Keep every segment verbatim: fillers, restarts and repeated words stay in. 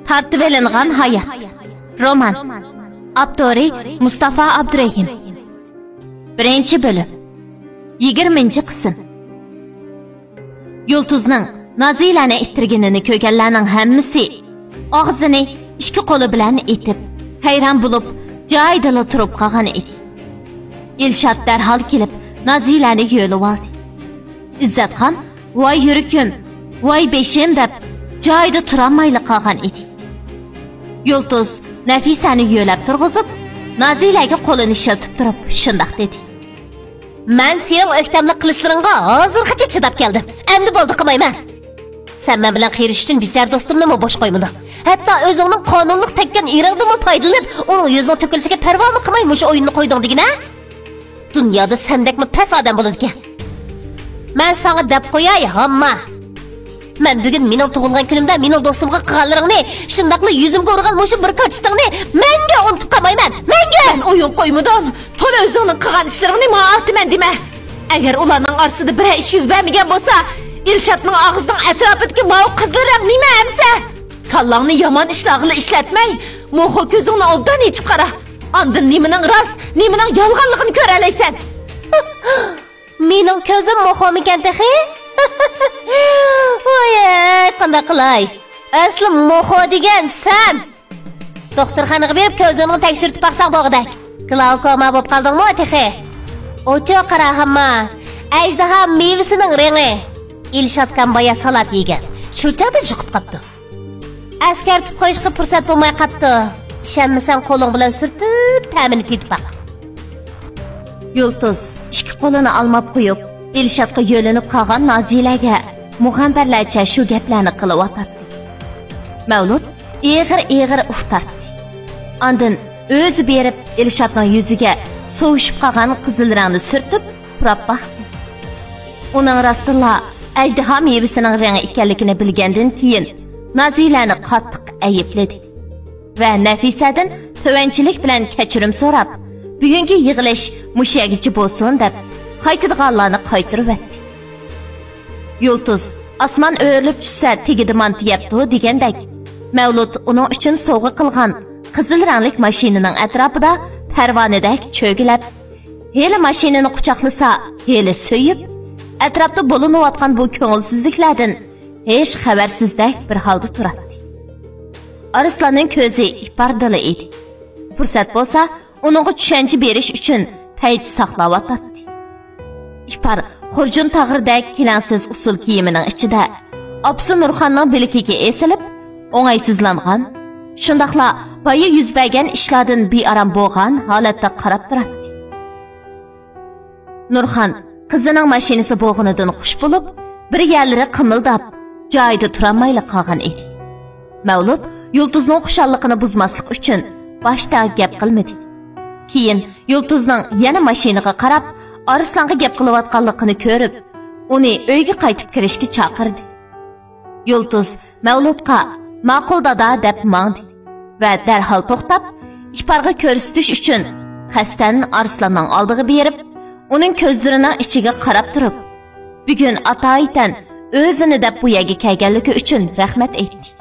تارتىۋېلىنغان ھايات. رومان. ئاپتورى مۇستافا ئابدۇرېھىم. بىرىنچى بۆلۈم. يىگىرمىنچى قىسىم. يۇلتۇزنىڭ نازىلەنى ئىتتىرگىنىنى كۆرگەنلەرنىڭ ھەممىسى ئاغزىنى ئىككى قولى بىلەن ئېتىپ، ھەيران بولۇپ، جايىدىلا تۇرۇپ قالغان ئىدى. ئىلشات دەرھال كېلىپ، نازىلەنى يۆلىۋالدى. ئىززەتخان «ۋاي يۈرىكىم، ۋاي بېشىم» دەپ، جايىدا تۇرالمايلا قالغان ئىدى. يۇلتۇز نەفىسەنى يۆلەپ تۇرغۇزۇپ، نازىلەگە قولىنى شىلتىپ تۇرۇپ شۇنداق دېدى: «مەن سېنىڭ ئۆكتەملىك قىلىشلىرىڭغا ھازىرغىچە چىداپ كەلدىم. ئەمدى بولدى، قىلمايمەن. سەن مەن بىلەن قېرىشىش ئۈچۈن بىچارە دوستۇمنىمۇ بوش قويمىدىڭ. ھەتتا ئۆزۈڭنىڭ قانۇنلۇق تەگكەن ئېرىڭدىنمۇ پايدىلىنىپ، ئۇنىڭ يۈزىنىڭ تۆكۈلۈشىگە پەرۋامۇ قىلماي مۇشۇ ئويۇننى قويدۇڭ دېگىنە؟» دۇنيادا سەندەكمۇ پەس ئادەم بولىدىكەن. مەن ساڭا دەپ قوياي، ھامما. مەن بۈگۈن مېنىڭ تۇغۇلغان كۈنۈمدە مېنىڭ دوستۇمغا قىلغانلىرىڭنى، شۇنداقلا يۈزۈمگە ئۇرغان مۇشۇ بىر كاچىتىڭنى مەڭگۈ ئۇنتۇپ قالمايمەن، مەڭگۈ! مەن ئويۇن قويمىدىم. تولا ئۆزۈڭنىڭ قىلغان ئىشلىرىڭنى ماڭا ئاتىمەن دېمە. ئەگەر ئۇلارنىڭ ئارىسىدا بىرەر ئىش يۈز بەرمىگەن بولسا، ئىلشاتنىڭ ئاغزىنىڭ ئەتراپىدىكى ماۋۇ قىزىل رەڭ نېمە ئەمسە؟ كاللاڭنى يامان ئىشلارغىلا ئىشلەتمەي، موخو كۆزۈڭنى ئوبدان ئېچىپ قارا. ئاندىن نېمىنىڭ راست، نېمىنىڭ يالغانلىقىنى كۆرەلەيسەن. مېنىڭ كۆزۈم موخومىكەن تېخى؟ ۋاي، قانداق قىلاي؟ ئەسلى موخو دېگەن سەن! دوختۇرخانىغا بېرىپ كۆزۈڭنى تەكشۈرتۈپ باقساڭ بولغۇدەك. گلاوكوما بولۇپ قالدىڭمۇ تېخى؟ ئوچۇق قارا، ھامما. ئەجدىھا مېۋىسىنىڭ رېڭى. ئىلشاتكام بايا سالات يېگەن. شۇ چاغدا يۇقۇپ قاپتۇ. ئەسكەرتىپ قويۇشقا پۇرسەت بولماي قاپتۇ. ئىشەنمىسەڭ قولۇڭ بىلەن سۈرتۈپ تەمىنى تېتىپ باق. يۇلتۇز ئىككى قولىنى ئالماپ قويۇپ، ئىلشاتقا يۆلىنىپ قالغان نازىلەگە مۇغەمبەرلەرچە شۇ گەپلەرنى قىلىۋاتاتتى. مەۋلۇت ئېغىر-ئېغىر ئۇھ تارتتى. ئاندىن ئۆزى بېرىپ ئىلشاتنىڭ يۈزىگە سوۋۇشۇپ قالغان قىزىل رەڭنى سۈرتۈپ پۇراپ باقتى. ئۇنىڭ راستتىنلا ئەجدىھا مېۋىسىنىڭ رېڭى ئىكەنلىكىنى بىلگەندىن كېيىن، نازىلەنى قاتتىق ئەيىبلىدى ۋە نەفىسەدىن تۆۋەنچىلىك بىلەن كەچۈرۈم سوراپ، «بۈگۈنكى يىغىلىش مۇشۇ يەرگىچە بولسۇن» دەپ، قايتىدىغانلارنى قايتۇرۇۋەتتى. يۇلتۇز «ئاسمان ئۆرۈلۈپ چۈشسە، تېگىدىمان تېگەپتۇ» دېگەندەك، مەۋلۇت ئۇنىڭ ئۈچۈن سوۋغا قىلغان قىزىل رەڭلىك ماشىنىنىڭ ئەتراپىدا پەرۋانىدەك چۆگىلەپ، ھېلى ماشىنىنى قۇچاقلىسا، ھېلى سۆيۈپ، ئەتراپتا بولۇنۇۋاتقان بۇ كۆڭۈلسىزلىكلەردىن ھېچ خەۋەرسىزدەك بىر ھالدا تۇراتتى. ئارسلاننىڭ كۆزى ئىپاردىلا ئىدى. پۇرسەت بولسا، ئۇنىڭغا چۈشەنچە بېرىش ئۈچۈن پەيت ساقلاۋاتاتتى. ئىپار خۇرجۇن تاغىرىدەك كېلەڭسىز ئۇسسۇل كىيىمىنىڭ ئىچىدە ئاپىسى نۇرخاننىڭ بىلىكىگە ئېسىلىپ، ئوڭايسىزلانغان، شۇنداقلا بايا يۈز بەرگەن ئىشلاردىن بىئارام بولغان ھالەتتە قاراپ تۇراتتى. نۇرخان قىزىنىڭ ماشىنىسى بولغىنىدىن خۇش بولۇپ، بىر يەرلىرى قىمىلداپ، جايىدا تۇرالمايلا قالغان ئىدى. مەۋلۇت يۇلتۇزنىڭ خۇشاللىقىنى بۇزماسلىق ئۈچۈن باشتا گەپ قىلمىدى. كېيىن يۇلتۇزنىڭ يەنە ماشىنىغا قاراپ، ئارسلانغا گەپ قىلىۋاتقانلىقىنى كۆرۈپ، ئۇنى ئۆيگە قايتىپ كىرىشكە چاقىردى. يۇلتۇز مەۋلۇتقا «ماقۇل دادا» دەپ ماڭدى ۋە دەرھال توختاپ، ئىپارغا كۆرسىتىش ئۈچۈن قەستەن ئارسلاننىڭ ئالدىغا بېرىپ، ئۇنىڭ كۆزلىرىنىڭ ئىچىگە قاراپ تۇرۇپ، بۈگۈن ئاتايىتەن ئۆزىنى دەپ بۇ يەرگە كەلگەنلىكى ئۈچۈن رەھمەت ئېيتتى.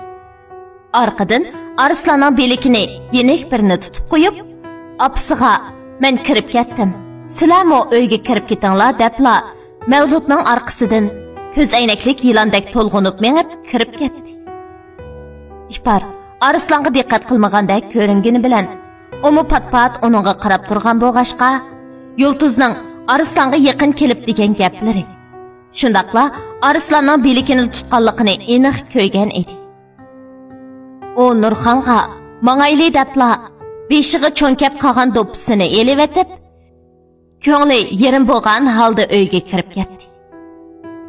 ئارقىدىن ئارسلاننىڭ بىلىكىنى يېنىك بىرنى تۇتۇپ قويۇپ، ئاپىسىغا «مەن كىرىپ كەتتىم، سىلەرمۇ ئۆيگە كىرىپ كېتىڭلار» دەپلا، مەۋلۇتنىڭ ئارقىسىدىن كۆز ئەينەكلىك يىلاندەك تولغىنىپ مېڭىپ كىرىپ كەتتى. ئىپار ئارسلانغا دىققەت قىلمىغاندەك كۆرۈنگىنى بىلەن، ئۇمۇ پات-پات ئۇنىڭغا قاراپ تۇرغان بولغاچقا، يۇلتۇزنىڭ ئارسلانغا يېقىن كېلىپ دېگەن گەپلىرى، شۇنداقلا ئارسلاننىڭ بىلىكىنى تۇتقانلىقىنى ئېنىق كۆرگەن ئىدى. ئۇ نۇرخانغا «ماڭايلى» دەپلا، بېشىغا چوڭكەپ قالغان دوپپىسىنى ئېلىۋېتىپ، كۆڭلى يېرىم بولغان ھالدا ئۆيگە كىرىپ كەتتى.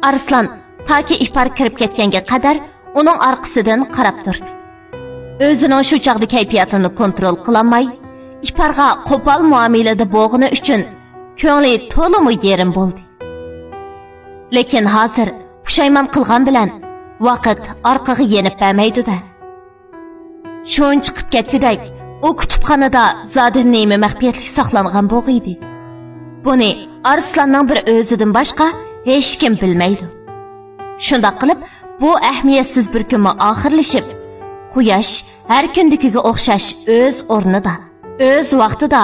ئارسلان تاكى ئىپار كىرىپ كەتكەنگە قەدەر ئۇنىڭ ئارقىسىدىن قاراپ تۇردى. ئۆزىنىڭ شۇ چاغدا كەيپىياتىنى كونترول قىلالماي، ئىپارغا قوپال مۇئامىلىدە بولغىنى ئۈچۈن كۆڭلى تولىمۇ يېرىم بولدى. لېكىن ھازىر پۇشايمان قىلغان بىلەن ۋاقىت ئارقىغا يېنىپ بەرمەيدۇ-دە. شۇنچە چىقىپ كەتكۈدەك، ئۇ كۇتۇپخانىدا زادى نېمە مەخپىيەتلىك ساقلانغان بولغىيدى؟ بۇنى ئارسلاننىڭ بىر ئۆزىدىن باشقا ھېچكىم بىلمەيدۇ. شۇنداق قىلىپ، بۇ ئەھمىيەتسىز بىر كۈنمۇ ئاخىرلىشىپ، قۇياش ھەر كۈندىكىگە ئوخشاش ئۆز ئورنىدا، ئۆز ۋاقتىدا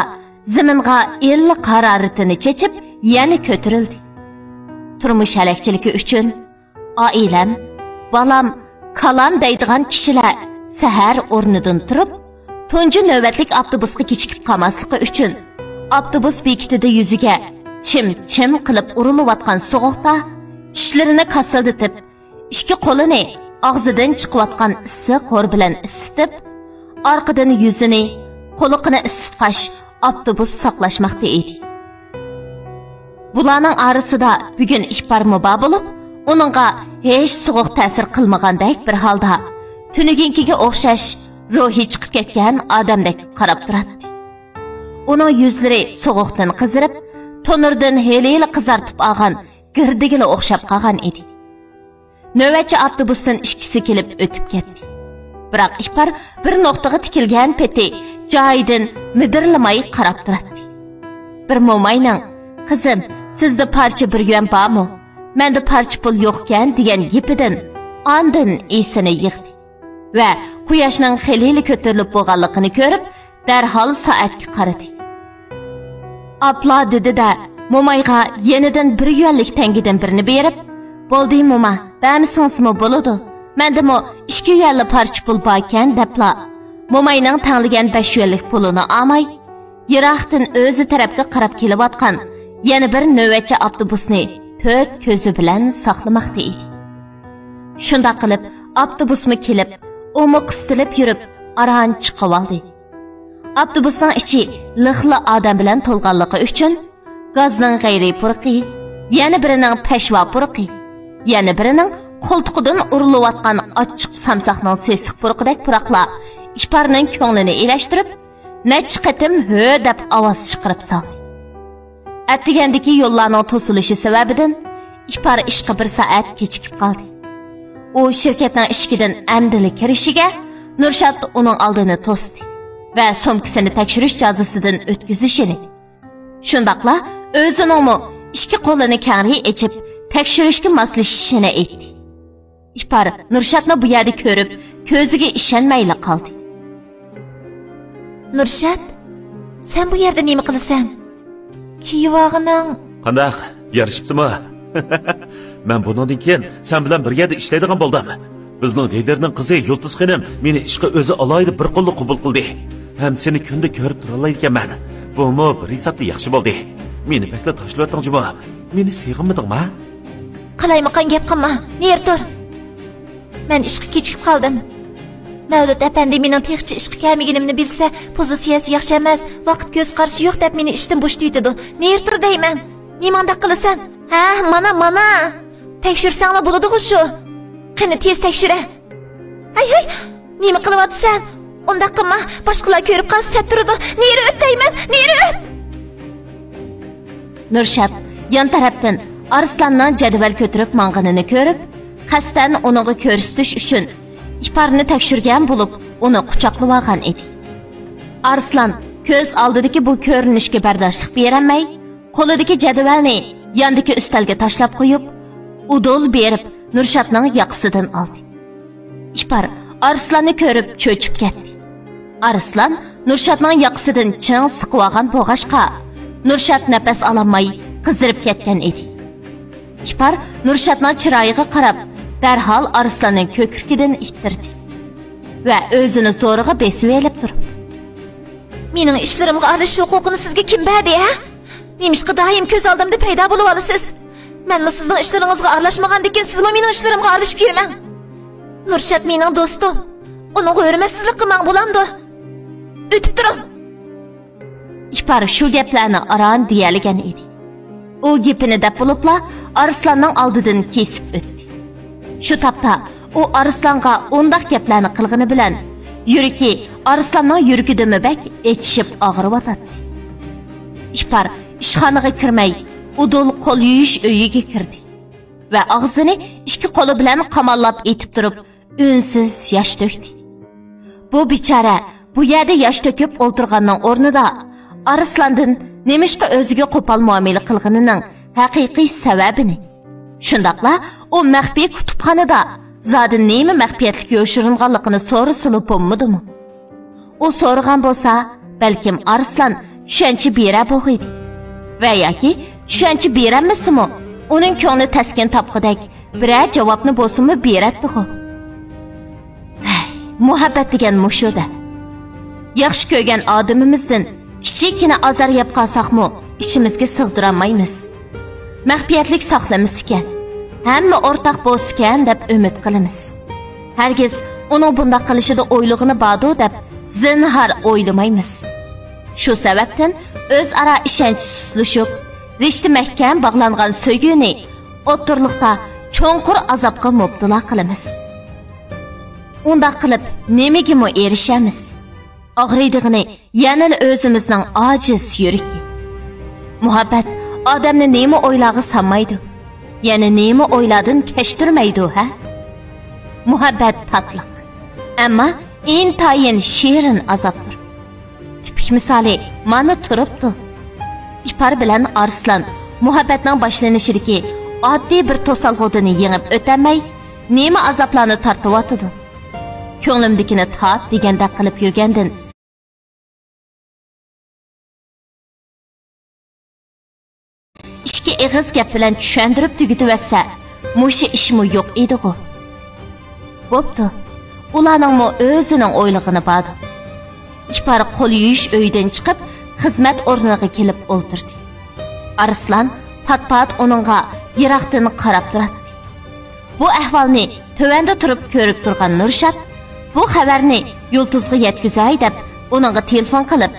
زېمىنغا ئىللىق ھارارىتىنى چېچىپ، يەنە كۆتۈرۈلدى. تۇرمۇش ھەلەكچىلىكى ئۈچۈن ئائىلەم، بالام، كالام دەيدىغان كىشىلەر سەھەر ئورنىدىن تۇرۇپ، تۇنجى نۆۋەتلىك ئاپتوبۇسقا كېچىكىپ قالماسلىقى ئۈچۈن، ئاپتوبۇس بېكىتىدە يۈزىگە چىم-چىم قىلىپ ئۇرۇلۇۋاتقان سوغۇقتا چىشلىرىنى كاسىلدىتىپ، ئىككى قولىنى ئاغزىدىن چىقىۋاتقان ئىسسىق ھور بىلەن ئىسسىتىپ، ئارقىدىن يۈزىنى، قۇلىقىنى ئىسسىتقاچ، ئاپتوبۇس ساقلاشماقتا ئىدى. بۇلارنىڭ ئارىسىدا بۈگۈن ئىپارمۇ بار بولۇپ، ئۇنىڭغا ھېچ سوغۇق تەسىر قىلمىغاندەك بىر ھالدا، تۈنۈگۈنكىگە ئوخشاش روھى چىقىپ كەتكەن ئادەمدەك قاراپ تۇراتتى. ئۇنىڭ يۈزلىرى سوغۇقتىن قىزىرىپ، تونۇردىن ھېلىلا قىزارتىپ ئالغان گىردىگىلا ئوخشاپ قالغان ئىدى. نۆۋەتچى ئاپتوبۇستىن ئىككىسى كېلىپ ئۆتۈپ كەتتى. بىراق ئىپار بىر نۇقتىغا تىكىلگەن پېتى جايىدىن مىدىرلىماي قاراپ تۇراتتى. بىر موماينىڭ، «قىزىم، سىزدە پارچە بىر يۈەن بارمۇ؟ مەندە پارچە پۇل يوقكەن» دېگەن گېپىدىن ئاندىن ئېسىنى يىغدى ۋە قۇياشنىڭ خېلىلا كۆتۈرۈلۈپ بولغانلىقىنى كۆرۈپ، دەرھال سائەتكە قارىدى. «ئاپلا» دېدى-دە، مومايغا يېنىدىن بىر يۈەنلىك تەڭگىدىن بىرنى بېرىپ، «بولدى، موما، بەرمىسىڭىزمۇ بولىدۇ. مەندىمۇ ئىككى يۈەنلا پارچە پۇل باركەن» دەپلا، موماينىڭ تەڭلىگەن بەش يۈەنلىك پۇلىنى ئالماي، يىراقتىن ئۆزى تەرەپكە قاراپ كېلىۋاتقان يەنە بىر نۆۋەتچى ئاپتوبۇسنى تۆت كۆزى بىلەن ساقلىماقتا ئىدى. شۇنداق قىلىپ، ئاپتوبۇسمۇ كېلىپ، ئۇمۇ قىستىلىپ يۈرۈپ، ئاران چىقىۋالدى. ئاپتوبۇسنىڭ ئىچى لىقلا ئادەم بىلەن تولغانلىقى ئۈچۈن، گازنىڭ غەيرىي پۇرىقى، يەنە بىرىنىڭ پەشۋا پۇرىقى، يەنە بىرىنىڭ قولتۇقىدىن ئۇرۇلۇۋاتقان ئاچچىق سامساقنىڭ سېسىق پۇرىقىدەك پۇراقلار ئىپارنىڭ كۆڭلىنى ئېلەشتۈرۈپ، نەچچە قېتىم «ھۆ» دەپ ئاۋاز چىقىرىپ سالدى. ئەتىگەندىكى يوللارنىڭ توسۇلۇشى سەۋەبىدىن ئىپار ئىشقا بىر سائەت كېچىكىپ قالدى. ئۇ شىركەتنىڭ ئىشىكىدىن ئەمدىلا كىرىشىگە، نۇرشات ئۇنىڭ ئالدىنى توستى ۋە سومكىسىنى تەكشۈرۈش جازىسىدىن ئۆتكۈزۈشىنى، شۇنداقلا ئۆزىنىڭمۇ ئىككى قولىنى كەڭرى ئېچىپ، تەكشۈرۈشكە ماسلىشىشىنى ئېيتتى. ئىپار نۇرشاتنى بۇ يەردە كۆرۈپ، كۆزىگە ئىشەنمەيلا قالدى. نۇرشات، سەن بۇ يەردە نېمە قىلىسەن؟ كىيىۋالغىنىڭ. قانداق، يارىشىپتىمۇ؟ مەن بۇنىڭدىن كېيىن سەن بىلەن بىر يەردە ئىشلەيدىغان بولدۇم. بىزنىڭ لىدېرنىڭ قىزى يۇلتۇز خېنىم مېنى ئىشقا ئۆزى ئالاھىدە بىر قوللۇق قوبۇل قىلدى. ھەم سېنى كۈندە كۆرۈپ تۇرالايدىكەنمەن. بۇمۇ بىر ھېسابتا ياخشى بولدى. مېنى بەكلا تاشلىۋەتتىڭ جۇمۇ. مېنى سېغىنمىدىڭما؟ قالايمىقان گەپ قىلما، نېرى تۇر. مەن ئىشقا كېچىكىپ قالدىم. مەۋلۇت ئەپەندى مېنىڭ تېخىچە ئىشقا كەلمىگىنىمنى بىلسە، پوزىتسىيەسى ياخشى ئەمەس، ۋاقىت كۆز قارىشى يوق دەپ مېنى ئىشتىن بوشىتىۋېتىدۇ. نېرى تۇر دەيمەن. نېمانداق قىلىسەن؟ ھە، مانا، مانا. تەكشۈرسەڭلا بولىدىغۇ شۇ. قېنى، تېز تەكشۈرە. ھەي، ھەي، نېمە قىلىۋاتىسەن؟ ئۇنداق قىلما، باشقىلار كۆرۈپ قالسا سەت تۇرىدۇ. نېرى ئۆت دەيمەن، نېرى ئۆت! نۇرشات يان تەرەپتىن ئارسلاننىڭ جەدۋەل كۆتۈرۈپ ماڭغىنىنى كۆرۈپ، قەستەن ئۇنىڭغا كۆرسىتىش ئۈچۈن ئىپارنى تەكشۈرگەن بولۇپ، ئۇنى قۇچاقلىۋالغان ئىدى. ئارسلان كۆز ئالدىدىكى بۇ كۆرۈنۈشكە بەرداشلىق بېرەلمەي، قولىدىكى جەدۋەلنى ياندىكى ئۈستەلگە تاشلاپ قويۇپ، ئۇدۇل بېرىپ نۇرشاتنىڭ ياقىسىدىن ئالدى. ئىپار ئارسلاننى كۆرۈپ چۆچۈپ كەتتى. ئارسلان نۇرشاتنىڭ ياقىسىدىن چىڭ سىقىۋالغان بولغاچقا، نۇرشات نەپەس ئالالماي قىزىرىپ كەتكەن ئىدى. ئىپار نۇرشاتنىڭ چىرايىغا قاراپ، دەرھال ئارسلاننىڭ كۆكرىكىدىن ئىتتىردى ۋە ئۆزىنى زورىغا بېسىۋېلىپ تۇرۇپ، مېنىڭ ئىشلىرىمغا ئارىلىشىش ھوقۇقىنى سىزگە كىم بەردى، ھە؟ نېمىشقا دائىم كۆز ئالدىمدا پەيدا بولۇۋالىسىز؟ مەنمۇ سىزنىڭ ئىشلىرىڭىزغا ئارىلاشمىغاندىكىن، سىزمۇ مېنىڭ ئىشلىرىمغا ئارىلىشىپ يۈرمەڭ. نۇرشات مېنىڭ دوستۇم. ئۇنىڭغا ھۆرمەتسىزلىك قىلماڭ، بولامدۇ؟ ئۆتۈپ تۇرۇڭ. ئىپار شۇ گەپلەرنى ئاران دېيەلىگەن ئىدى. ئۇ گېپىنى دەپ بولۇپلا، ئارسلاننىڭ ئالدىدىن كېسىپ ئۆتتى. شۇ تاپتا ئۇ ئارسلانغا ئۇنداق گەپلەرنى قىلغىنى بىلەن، يۈرىكى ئارسلاننىڭ يۈرىكىدىنمۇ بەك ئېچىشىپ ئاغرىۋاتاتتى. ئىپار ئىشخانىغا كىرمەي، ئۇدۇل قول يۇيۇش ئۆيىگە كىردى ۋە ئاغزىنى ئىككى قولى بىلەن قاماللاپ ئېتىپ تۇرۇپ، ئۈنسىز ياش تۆكتى. بۇ بىچارە بۇ يەردە ياش تۆكۈپ ئولتۇرغاننىڭ ئورنىدا، ئارسلاندىن نېمىشقا ئۆزىگە قوپال مۇئامىلە قىلغىنىنىڭ ھەقىقىي سەۋەبىنى، شۇنداقلا ئۇ مەخپىي كۇتۇپخانىدا زادى نېمە مەخپىيەتلىك يوشۇرۇنغانلىقىنى سورىسىلا بولمىدىمۇ؟ ئۇ سورىغان بولسا، بەلكىم ئارسلان چۈشەنچە بېرەر بولغىيدى. ۋە ياكى چۈشەنچە بېرەلمىسىمۇ، ئۇنىڭ كۆڭلى تەسكىن تاپقۇدەك بىرەر جاۋابنى بولسىمۇ بېرەتتىغۇ. ھەي، مۇھەببەت دېگەن مۇشۇ-دە. ياخشى كۆرگەن ئادىمىمىزدىن كىچىككىنە ئازار يەپ قالساقمۇ، ئىچىمىزگە سىغدۇرالمايمىز. مەخپىيەتلىك ساقلىمىسىكەن، ھەممە ئورتاق بولسىكەن دەپ ئۈمىد قىلىمىز. ھەرگىز ئۇنىڭ بۇنداق قىلىشىدا ئويلىغىنى باردۇ دەپ زىنھار ئويلىمايمىز. شۇ سەۋەبتىن ئۆزئارا ئىشەنچ سۇسلىشىپ، رىشتە مەھكەم باغلانغان سۆيگۈنى ئوتتۇرىلىقتا چوڭقۇر ئازابقا مۇپتىلا قىلىمىز. ئۇنداق قىلىپ نېمىگىمۇ ئېرىشەمىز؟ ئاغرىيدىغىنى يەنىلا ئۆزىمىزنىڭ ئاجىز يۈرىكى. مۇھەببەت ئادەمنى نېمە ئويلارغا سالمايدۇ، يەنە نېمە ئويلاردىن كەچتۈرمەيدۇ، ھە؟ مۇھەببەت تاتلىق، ئەمما ئىنتايىن شېرىن ئازابتۇر. تىپىك مىسالى مانا تۇرۇپتۇ. ئىپار بىلەن ئارسلان مۇھەببەتنىڭ باشلىنىشىدىكى ئاددىي بىر توسالغۇدىن يېڭىپ ئۆتەلمەي، نېمە ئازابلارنى تارتىۋاتىدۇ؟ كۆڭلۈمدىكىنى تارت دېگەندەك قىلىپ يۈرگەندىن، ئىككى ئېغىز گەپ بىلەن چۈشەندۈرۈپ تۈگىتىۋەتسە، مۇشۇ ئىشمۇ يوق ئىدىغۇ. بوپتۇ، ئۇلارنىڭمۇ ئۆزىنىڭ ئويلىغىنى باردۇ. ئىپار قول يۇيۇش ئۆيىدىن چىقىپ، خىزمەت ئورنىغا كېلىپ ئولتۇردى. ئارسلان پات-پات ئۇنىڭغا يىراقتىن قاراپ تۇراتتى. بۇ ئەھۋالنى تۆۋەندە تۇرۇپ كۆرۈپ تۇرغان نۇرشات بۇ خەۋەرنى يۇلتۇزغا يەتكۈزەي دەپ ئۇنىڭغا تېلېفون قىلىپ،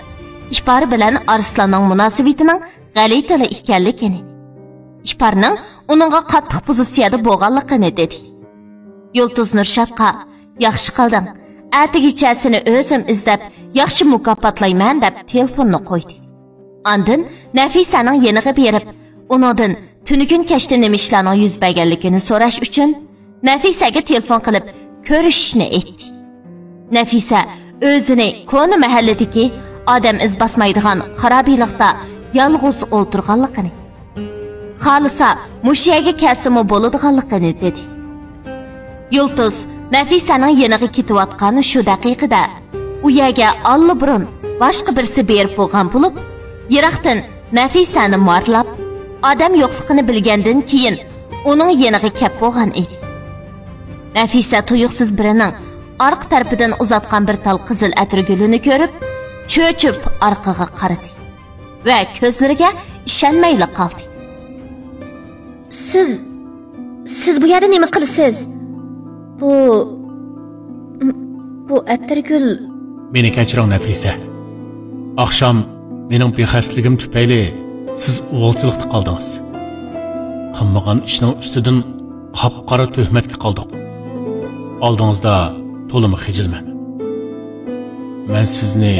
ئىپار بىلەن ئارسلاننىڭ مۇناسىۋىتىنىڭ غەلىتىلا ئىكەنلىكىنى، ئىپارنىڭ ئۇنىڭغا قاتتىق پوزىتسىيەدە بولغانلىقىنى دېدى. يۇلتۇز نۇرشاتقا، «ياخشى قىلدىڭ، ئەتىگىچە سېنى ئۆزۈم ئىزدەپ، ياخشى مۇكاپاتلايمەن» دەپ تېلېفوننى قويدى. ئاندىن نەفىسەنىڭ يېنىغا بېرىپ، ئۇنىڭدىن تۈنۈگۈن كەچتە نېمە ئىشلارنىڭ يۈز بەرگەنلىكىنى سوراش ئۈچۈن نەفىسەگە تېلېفون قىلىپ كۆرۈشۈشنى ئېيتتى. نەفىسە ئۆزىنى كونا مەھەللىدىكى ئادەم ئىز باسمايدىغان خارابىلىقتا يالغۇز ئولتۇرغانلىقىنى، خالىسا مۇشۇ يەرگە كەلسىمۇ بولىدىغانلىقىنى دېدى. يۇلتۇز نەفىسەنىڭ يېنىغا كېتىۋاتقان شۇ دەقىقىدە ئۇ يەرگە ئاللىبۇرۇن باشقا بىرسى بېرىپ بولغان بولۇپ، يىراقتىن نەفىسەنى مارىلاپ، ئادەم يوقلۇقىنى بىلگەندىن كېيىن ئۇنىڭ يېنىغا كەپ بولغان ئىدى. نەفىسە تۇيۇقسىز بىرىنىڭ ئارقا تەرىپىدىن ئۇزاتقان بىر تال قىزىل ئەتىر گۈلىنى كۆرۈپ، چۆچۈپ ئارقىغا قارىدى ۋە كۆزلىرىگە ئىشەنمەيلا قالدى. سىز، سىز بۇ يەردە نېمە قىلىسىز؟ بۇ، بۇ ئەتىرگۈل. مېنى كەچۈرۈڭ، نەفىسە. ئاخشام مېنىڭ بىخەستىلىكىم تۈپەيلى سىز ئوۋچىلىقتا قالدىڭىز. قىلمىغان ئىشنىڭ ئۈستىدىن قاپقارا تۆھمەتكە قالدۇق. ئالدىڭىزدا تولىمۇ خىجىلمەن. مەن سىزنى.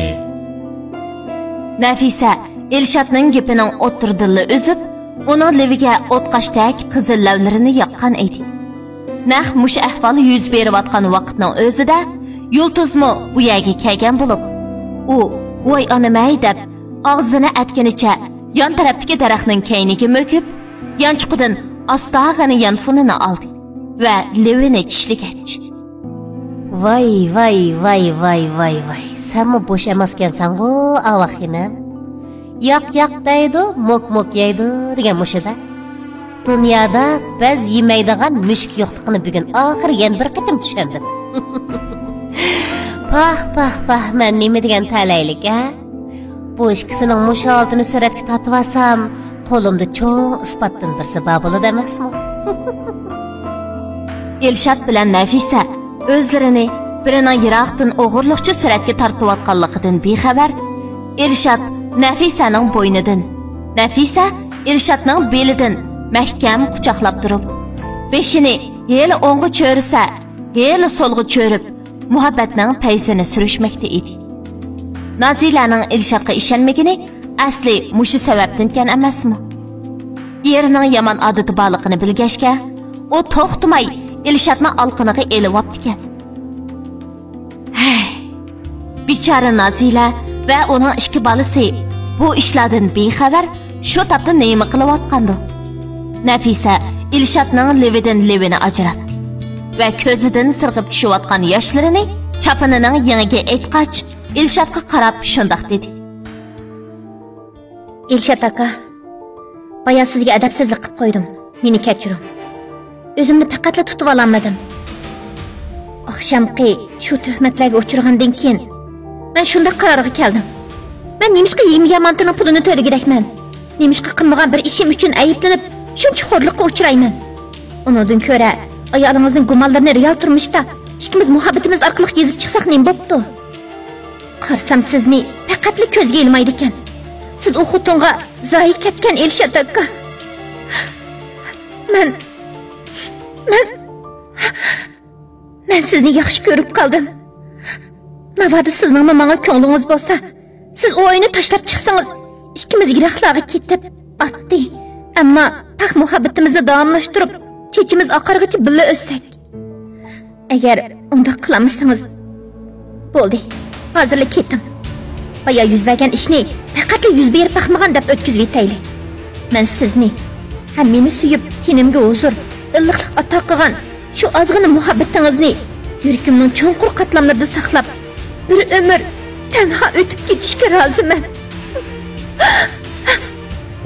نەفىسە ئىلشاتنىڭ گېپىنىڭ ئوتتۇرىدىنلا ئۈزۈپ، ئۇنىڭ لېۋىگە ئوتقاشتەك قىزىل لەۋلىرىنى ياققان ئىدى. نەق مۇشۇ ئەھۋال يۈز بېرىۋاتقان ۋاقىتنىڭ ئۆزىدە يۇلتۇزمۇ بۇ يەرگە كەلگەن بولۇپ، ئۇ، «ۋاي ئانىمەي» دەپ، ئاغزىنى ئەتكىنىچە يان تەرەپتىكى دەرەخنىڭ كەينىگە مۆكۈپ، يانچۇقىدىن ئاستاغىنا يانفونىنى ئالدى ۋە لېۋىنى چىشلىگەچ، «ۋاي، ۋاي، ۋاي، ۋاي، ۋاي، ۋاي، سەنمۇ بوش ئەمەسكەنسەنغۇ، ئاۋاق خېنىم. ياق، ياق دەيدۇ، موك، موك يەيدۇ دېگەن مۇشۇ-دە. دۇنيادا بەز يېمەيدىغان مۈشۈك يوقلۇقىنى بۈگۈن ئاخىرى يەنە بىر قېتىم چۈشەندىم.» پاھ، پاھ، پاھ، مەن نېمە دېگەن تەلەيلىك، ھە؟ بۇ ئىككىسىنىڭ مۇشۇ ھالىتىنى سۈرەتكە تارتىۋالسام، قولۇمدا چوڭ ئىسپاتتىن بىرسى بار بولىدۇ ئەمەسمۇ؟ ئىلشات بىلەن نەفىسە ئۆزلىرىنى بىرىنىڭ يىراقتىن ئوغرىلىقچە سۈرەتكە تارتىۋاتقانلىقىدىن بىخەۋەر، ئىلشات نەفىسەنىڭ بوينىدىن، نەفىسە ئىلشاتنىڭ بېلىدىن مەھكەم قۇچاقلاپ تۇرۇپ، بېشىنى ھېلى ئوڭغا چۆرىسە، ھېلى سولغا چۆرۈپ، مۇھەببەتنىڭ پەيزىنى سۈرۈشمەكتە ئىدى. نازىلەنىڭ ئىلشاتقا ئىشەنمىگىنى ئەسلى مۇشۇ سەۋەبتىنكەن ئەمەسمۇ؟ ئېرىنىڭ يامان ئادىتى بارلىقىنى بىلگەچكە، ئۇ توختىماي ئىلشاتنى ئالىقىنىغا ئېلىۋاپتىكەن. ھەي، بىچارە نازىلە ۋە ئۇنىڭ ئىككى بالىسى بۇ ئىشلاردىن بىخەۋەر شۇ تاپتا نېمە قىلىۋاتقاندۇ؟ نەفىسە ئىلشاتنىڭ لېۋىدىن لېۋىنى ئاجراتتى. ۋە كۆزىدىن سىرغىپ چۈشۈۋاتقان ياشلىرىنى چاپىنىنىڭ يېڭىگە ئېيتقاچ، ئىلشاتقا قاراپ شۇنداق دېدى. ئىلشات ئاكا، بايا سىزگە ئەدەپسىزلىك قىلىپ قويدۇم. مېنى كەچۈرۈڭ. ئۆزۈمنى پەقەتلا تۇتۇۋالالمىدىم. ئاخشامقى شۇ تۆھمەتلەرگە ئۇچرىغاندىن كېيىن، مەن شۇنداق قارارغا كەلدىم. مەن نېمىشقا يېمىگەن مانتىنىڭ پۇلىنى تۆلىگۈدەكمەن؟ نېمىشقا قىلمىغان بىر ئىشىم ئۈچۈن ئەيىبلىنىپ، شۇنچە خورلۇققا ئۇچرايمەن؟ ئۇنىڭدىن كۆرە، ئايالىڭىزنىڭ گۇمانلىرىنى رېئال تۇرمۇشتا ئىككىمىز مۇھەببىتىمىز ئارقىلىق يېزىپ چىقساق نېمە بوپتۇ؟ قارىسام، سىزنى پەقەتلا كۆزگە ئىلمايدىكەن. سىز ئۇ خوتۇنغا زايى كەتكەن، ئىلشات ئاكا. مەن، مەن، مەن سىزنى ياخشى كۆرۈپ قالدىم. ناۋادا سىزنىڭمۇ ماڭا كۆڭلىڭىز بولسا، سىز ئۇ ئۆينى تاشلاپ چىقسىڭىز، ئىككىمىز يىراقلارغا كېتىپ، ئاددىي، ئەمما پاك مۇھەببىتىمىزنى داۋاملاشتۇرۇپ، چېچىمىز ئاقارغىچە بىللە ئۆتسەك. ئەگەر ئۇنداق قىلالمىسىڭىز، بولدى، ھازىرلا كېتىڭ. بايا يۈز بەرگەن ئىشنى پەقەتلا يۈز بېرىپ باقمىغان دەپ ئۆتكۈزۈۋېتەيلى. مەن سىزنى ھەم مېنى سۆيۈپ، تېنىمگە ھۇزۇر، ئىللىقلىق ئاتا قىلغان شۇ ئازغىنە مۇھەببىتىڭىزنى يۈرىكىمنىڭ چوڭقۇر قاتلاملىرىدا ساقلاپ، بىر ئۆمۈر تەنھا ئۆتۈپ كېتىشكە رازىمەن.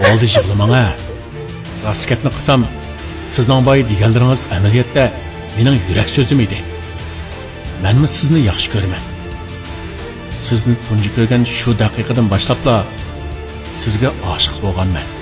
بولدى، يىغلىماڭ ھە. راست گەپنى قىلسام، سىزنىڭ بايا دېگەنلىرىڭىز ئەمەلىيەتتە مېنىڭ يۈرەك سۆزۈم ئىدى. مەنمۇ سىزنى ياخشى كۆرىمەن. سىزنى تۇنجى كۆرگەن شۇ دەقىقىدىن باشلاپلا سىزگە ئاشىق بولغانمەن.